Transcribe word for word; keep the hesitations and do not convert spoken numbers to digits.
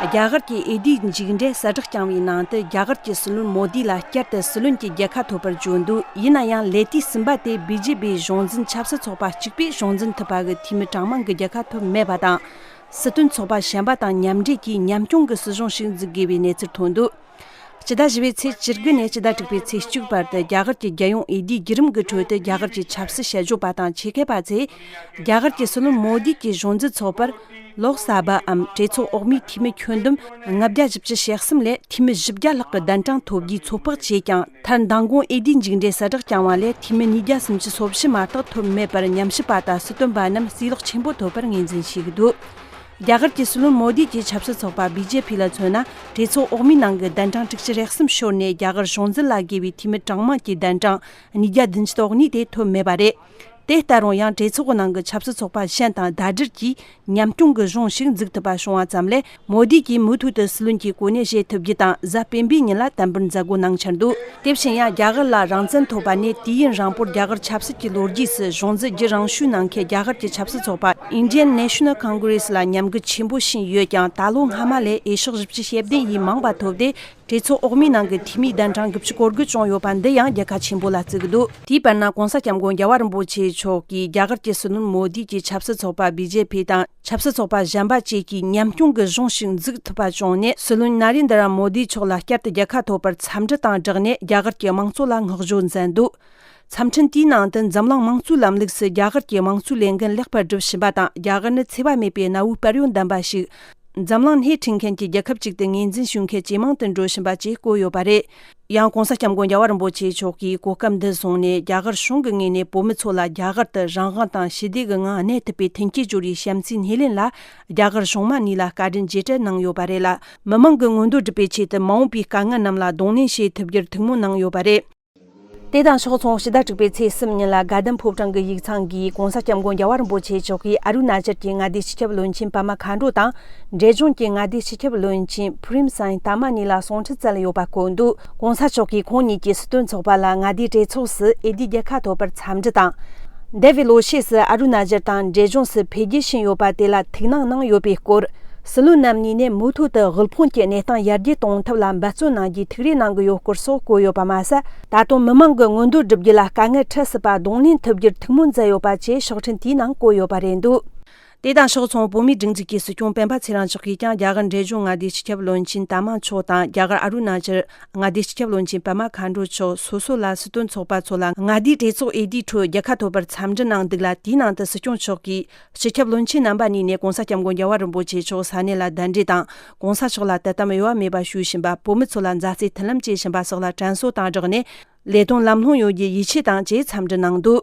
རྒྱ་གར་གྱི་འོས་བསྡུའི་མཇུག་འབྲས་གསལ་བསྒྲགས་བསྐྱངས་པའི་ནང་དུ། རྒྱ་གར་གྱི་སྲིད་བློན་མོ་དི་ལ་བསྐྱར་དུ་སྲིད་བློན་གྱི་རྒྱལ་ཁ་ཐོབ་པར་བརྗོད་འདུག་ཡིན་ན་ཡང་ལས་དུས་གསུམ་པ་དེ་བི་ཇེ་པི་གཞུང་འཛིན་ཆབ་སྲིད་ཚོགས་པ་གཅིག་པས་གཞུང་འཛིན་ཐུབ་པ་གི་འཐུས་མི་གྲངས་མང་གི་རྒྱལ་ཁ་ཐོབ་མེད་པ་དང་། སྲིད་དོན་ཚོགས་པ་གཞན་པ་དང་མཉམ་འབྲེལ་གྱིས་ཉམས་སྐྱོང་གི་སྲིད་གཞུང་ཞིག་འཛུགས་དགོས་པའི་གནས་ཚུལ་ཐོན་འདུག་སྤྱི་ཟླ་བཞི་པའི་ཚེས་བཅུ་དགུ་ནས་སྤྱི་ཟླ་དྲུག་པའི་ཚེས་གཅིག་བར་དུ། རྒྱ་གར་གྱི་རྒྱལ་ཡོངས་འོས་བསྡུའི་བརྒྱུད་རིམ་གྱི་ཁྲོད་དུ། རྒྱ་གར་གྱི་ཆབ་སྲིད་དཔྱད་བརྗོད་པ་དང་ཆེད་མཁས་པ་ཚོས། རྒྱ་གར་གྱི་སྲིད་བློན་མོ་དི་གྱི་གཞུང་འཛིན་ཚོགས་པར། ལོག་ས་བ་འམ་གྲོས་ཚོགས་འོག་མའི་འཐུས་མི་ཁྱོན་བསྡོམས་ལྔ་བརྒྱ་བཞི་བཅུ་ཞེ་གསུམ་ལས། འཐུས་མི་བཞི་བརྒྱ་ལྷག་གི་གདན་གྲངས་ཐོབ་རྒྱུའི་ཚོད་དཔག་བྱས་ཀྱང་། མཐར་མདང་དགོང་འོས་བསྡུའི་མཇུག་འབྲས་གསལ་བསྒྲགས་བསྐྱངས་པ་ལས། འཐུས་མི་ཉིས་བརྒྱ་སུམ་ཅུ་སོ་བཞི་མ་གཏོགས་ཐོབ་མེད་པར། ཉམས་ཞིབ་པ་དང་སྲིད་དོན་པ་རྣམས་རྩིས་ལོག་ཆེན་པོ་ཐོབ་པར་ངོས་འཛིན་བྱེད་ཀྱི་འདུག་རྒྱ་གར་གྱི་སྲིད་བློན་མོ་དི་གྱི་ཆབ་སྲིད་ཚོགས་པ་བི་ཇེ་པི་ལ་མཚོན་ན། གྲོས་ཚོགས་འོག་མའི་ནང་གི་གདན་གྲངས་དྲུག་ཅུ་རེ་གསུམ་ཤོར་ནས། རྒྱ་གར་གཞུང་འཛིན་ལ་དགོས་པའི་འཐུས་མི་གྲངས་མང་གི་གདན་གྲངས་ཉིས་བརྒྱ་བདུན་ཅུ་དོན་གཉིས་དེ་ཐོབ་མེད་པ་རེད། དེ་ལྟ་རུང་ཡང་། གྲོས་ཚོགས་ནང་གི་ཆབ་སྲིད་ཚོགས་པ་གཞན་དང་ཟླ་སྒྲིལ་གྱིས་ཉམས་སྐྱོང་གི་གཞུང་ཞིག་འཛུགས་ཐུབ་པ་བྱུང་བ་ཙམ་ལས། མོ་དི་གིས་མུ་མཐུད་དུ་སྲིད་བློན་གྱི་གོ་གནས་བཞེས་ཐུབ་རྒྱུ་དང་། གཟའ་སྤེན་པའི་ཉིན་ལ་དམ་འབུལ་མཛད་སྒོ་གནང་འཆར་འདུག་དེ་བཞིན་ཡང་། རྒྱ་གར་ལ་རང་བཙན་ཐོབ་པ་ནས་དུས་ཡུན་རིང་པོར་རྒྱ་གར་ཆབ་སྲིད་ཀྱི་ལོ་རྒྱུས་སུ་གཞུང་འཛིན་རྒྱུན་རིང་ཤོས་ནང་འཁོད། རྒྱ་གར་གྱི་ཆབ་སྲིད་ཚོགས་པ་Indian National Congress ལ་ཉམས་རྒུད་ཆེན་པོ་ཕྱིན་ཡོད་ཀྱང་། ད་ལོ་སྔ་མ་ལས་འོས་ཤོག་བཞི་བཅུ་ཞེ་བདུན་ཡིས་མང་བ་ཐོབ་སྟེ། གྲོས་ཚོགས་འོག་མའི་ནང་གི་འཐུས་མིའི་གདན་གྲངས་དགུ་བཅུ་གོ་དགུ་བྱུང་ཡོད་པ་འདི་ཡང་རྒྱལ་ཁ་ཆེན་པོ་ལ་བརྩི་གི་འདུག་དེའི་བར་ན། ྋགོང་ས་ྋསྐྱབས་མགོན་རྒྱལ་བ་རིན་པོ་ཆེ་མཆོག་གིས་རྒྱ་གར་གྱི་སྲིད་བློན་མོ་དི་གྱི་ཆབ་སྲིད་ཚོགས་པ་བི་ཇེ་པི་དང་། ཆབ་སྲིད་ཚོགས་པ་གཞན་པ་བཅས་ཀྱིས་ཉམས་སྐྱོང་གི་གཞུང་ཞིག་འཛུགས་ཐུབ་པ་བྱུང་ནས། སྲིད་བློན་ན་རེན་དྲ་མོ་དི་མཆོག་ལ་བསྐྱར་དུ་རྒྱལ་ཁ་ཐོབ་པར་འཚམས་འདྲི་དང་སྦྲགས་ནས། རྒྱ་གར་གྱི་དམངས་གཙོ་ལ་བསྔགས་བརྗོད་མཛད་འདུག་འཚམས་འཕྲིན་དེའི་ནང་དུ། འཛམ་གླིང་དམངས་གཙོའི་ལམ་ལུགས་སུ་རྒྱ་གར་གྱི་དམངས་གཙོའི་ལས་འགན་ལེགས་པར་སྒྲུབ་བཞིན་པ་དང་། རྒྱ་གར་ནི་འཚེ་བ་མེད་པའི་གནའ་བོའི་དཔལ་ཡོན་ལྡན་པ་ཞིག་འཛམ་གླིང་སྣེ་ཁྲིད་མཁན་གྱི་རྒྱལ་ཁབ་ཅིག་ཏུ་ངོས་འཛིན་བྱུང་མཁན་ཇེ་མང་དུ་འགྲོ་བཞིན་པ་བཅས་བཀོད་ཡོད་པ་རེད། ཡང་ྋགོང་ས་ྋསྐྱབས་མགོན་རྒྱལ་བ་རིན་པོ་ཆེ་མཆོག་གིས་གོ་སྐབས་འདི་བཟུང་ནས། རྒྱ་གར་གཞུང་གི་ངོས་ནས་བོད་མི་ཚོ་ལ་རྒྱ་གར་དུ་རང་དབང་དང་ཞི་བདེ་གི་ངང་གནས་ཐུབ་པའི་མཐུན་རྐྱེན་སྦྱོར་བའི་བྱམས་བརྩེའི་སྣེ་ལེན་ལ། རྒྱ་གར་གཞུང་མང་གཉིས་ལ་བཀའ་དྲིན་རྗེས་དྲན་གནང་ཡོད་པ་རེད་ལ། མི་མང་གི་མངོན་འདོད་སྒྲུབ་པའི་ཆེད་དུ། མ་འོངས་པའི་དཀའ་ངལ་རྣམས་ལ་གདོང་ལེན་བྱེད་ཐུབ་རྒྱུར་ཐུགས་སྨོན་གནང་ཡོད་པ་རེད། དེ་དང་ཕྱོགས་མཚུངས། ཕྱི་ཟླ་དྲུག་པའི་ཚེས་གསུམ་ཉིན་ལ། དགའ་ལྡན་ཕོ་བྲང་གི་ཡིག་ཚང་གིས་ྋགོང་ས་ྋསྐྱབས་མགོན་རྒྱལ་བ་རིན་པོ་ཆེ་མཆོག་གིས། ཨ་རུ་ན་ཅལ་གྱི་མངའ་སྡེའི་སྤྱི་ཁྱབ་བློན་ཆེན་པད་མ་མཁའ་འགྲོ་དང་། འབྲས་ལྗོངས་ཀྱི་མངའ་སྡེའི་སྤྱི་ཁྱབ་བློན་ཆེན་ཕུ་རིམ་སན་ཏཱ་མ་གཉིས་ལ་གསུང་འཕྲིན་བསྩལ་ཡོད་པ་བཀོད་འདུག ྋགོང་ས་མཆོག་གིས་ཁོང་གཉིས་ཀྱིས་སྲིད་དོན་ཚོགས་པ་ལ་མངའ་སྡེའི་གྲོས་ཚོགས་སུ་འོས་བསྡུའི་རྒྱལ་ཁ་ཐོབ་པར་འཚམས་འདྲི་དང་། འདས་པའི་ལོ་ཤས་སུ་ཨ་རུ་ན་ཅལ་དང་འབྲས་ལྗོངས་སུ་འཕེལ་རྒྱས་ཕྱིན་ཡོད་པ་དེ་ལ་ཐུགས་སྣང་གནང་ཡོད་པའི་སྐོར། སྲིད་བློན་རྣམ་གཉིས་ནས་མུ་མཐུད་དུ་དབུལ་ཕོངས་ཀྱི་གནས་སྟངས་ཡར་རྒྱས་གཏོང་ཐབས་ལ་འབད་བརྩོན་གནང་རྒྱུའི་ཐུགས་རེ་གནང་གི་ཡོད་སྐོར་སོགས་བཀོད་ཡོད་པ་མ་ཟད། ད་དུང་མི་མང་གི་མངོན་འདོད་བསྒྲུབ་རྒྱུ་ལ་དཀའ་ངལ་འཕྲད་སྲིད་པ་གདོང་ལེན་ཐུབ་རྒྱུར་ཐུགས་སྨོན་མཛད་ཡོད་པ་བཅས་ཕྱོགས་ཕྲན་དེའི་ནང་བཀོད་ཡོད་པ་རེད་འདུག་དེ་དང་ཕྱོགས་མཚུངས། བོད་མིའི་སྒྲིག་འཛུགས་ཀྱི་སྲིད་སྐྱོང་སྤེན་པ་ཚེ་རིང་མཆོག་གིས་ཀྱང་རྒྱ་གར་འབྲས་ལྗོངས་མངའ་སྡེའི་སྤྱི་ཁྱབ་བློན་ཆེན་ཏཱ་མ་མཆོག་དང་། རྒྱ་གར་ཨ་རུ་ན་ཅལ་མངའ་སྡེའི་སྤྱི་ཁྱབ་བློན་ཆེན་པད་མ་མཁའ་འགྲོ་མཆོག་སོ་སོ་ལ་སྲིད་དོན་ཚོགས་པ་ཚོ་ལ་མངའ་སྡེའི་གྲོས་ཚོགས་འོས་བསྡུའི་ཁྲོད་རྒྱལ་ཁ་ཐོབ་པར་འཚམས་འདྲི་གནང་འདུག་ལ། དེའི་ནང་དུ་སྲིད་སྐྱོང་མཆོག་གིས་སྤྱི་ཁྱབ་བློན་ཆེན་རྣམ་པ་གཉིས་ནས་ྋགོང་ས་ྋསྐྱབས་མགོན་རྒྱལ་བ་རིན་པོ་ཆེ་མཆོག་ས་གནས་ལ་གདན་འདྲེན་དང་། ྋགོང་ས་མཆོག་ལ་དད་དམ་གཡོ་བ་མེད་པ་ཞུ་བཞིན་པ། བོད་མི་ཚོ་ལ་མཛའ་བརྩེ་མཐུན་ལམ་བྱེད་བཞིན་པ་སོགས་ལ་དྲན་གསོ་དང་སྦྲགས་ནས། ལས་དོན་ལམ་ལྷོང་ཡོང་རྒྱུའི་ཡིད་ཆེས་དང་བཅས་འཚམས་འདྲི་གནང་འདུག